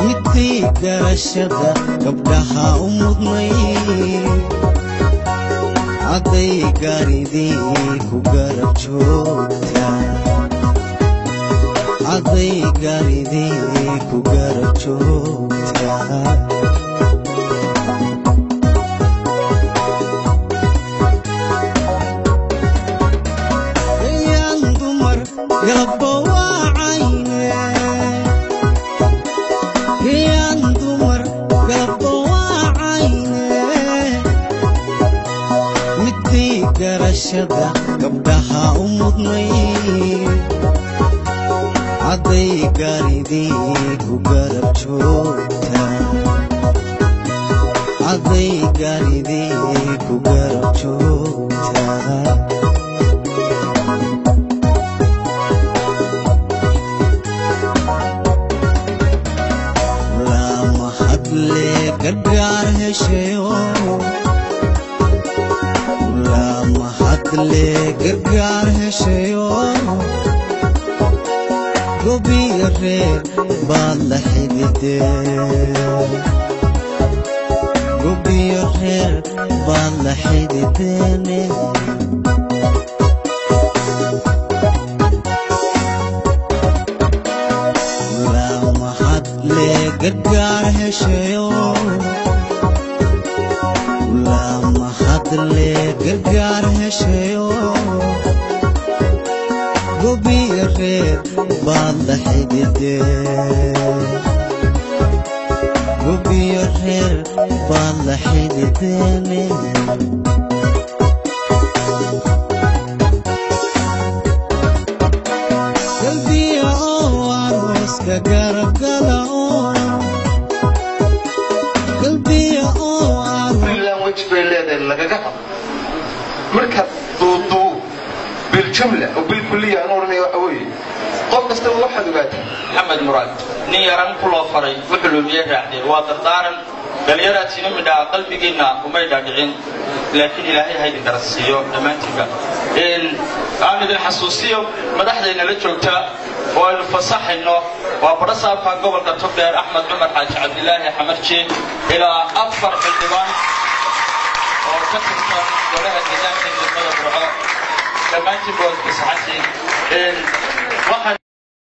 Midii garashada gabdhaha u mudnay, hadday gaaridii ku garab joogtaa, hadday gaaridii ku garab joogtaa. Gayaan dumar galabba waa cayne, gayaan dumar galabba waa cayne. Midii garashada gabdhaha u mudnay, hadday gaaridii ku garab joogtaa, hadday gaaridii ku garab joogtaa. Lama hadle gargaar heshayo, lama hadle gargaar heshayo. Gobiyo reer baad la xidideen, gobiyo reer baad la xidideene. Lama hadle gargaar heshayo, lama hadle gargaar heshayo. Gobiyo reer baad la xidideen, gobiyo reer baad la xidideene. Galbiya oo arooska garab gala oo, galbiya oo aroos Free language bay leedahay lagaga hadlo. Marka duuduub, biljumla oo bilkuliya, aan odhanaya waxa weeye qof kastaba waxaad ogaataa Maxamed Muraad nin yaran ku loo faray wuxuu lumiyey raacdeen. Waa dardaaran dhalinyaraad sina midhaa qalbigiinna umay dhaadhicin, laakiin Ilaahay ha idin garasiiyo dhammaantiinba. Aan idin xasuusiyo madaxdayna la joogta oo aynu fasaxayno waa badhasaabka gobolka Togdheer Axmed Cumar Xaaji Cabdilaahi Xamarji, ilaa 4 xildhibaan oo ka tirsan golaha deegaanka degmada Burco. Dhammaantiin waad fasaxantiin. Waxaan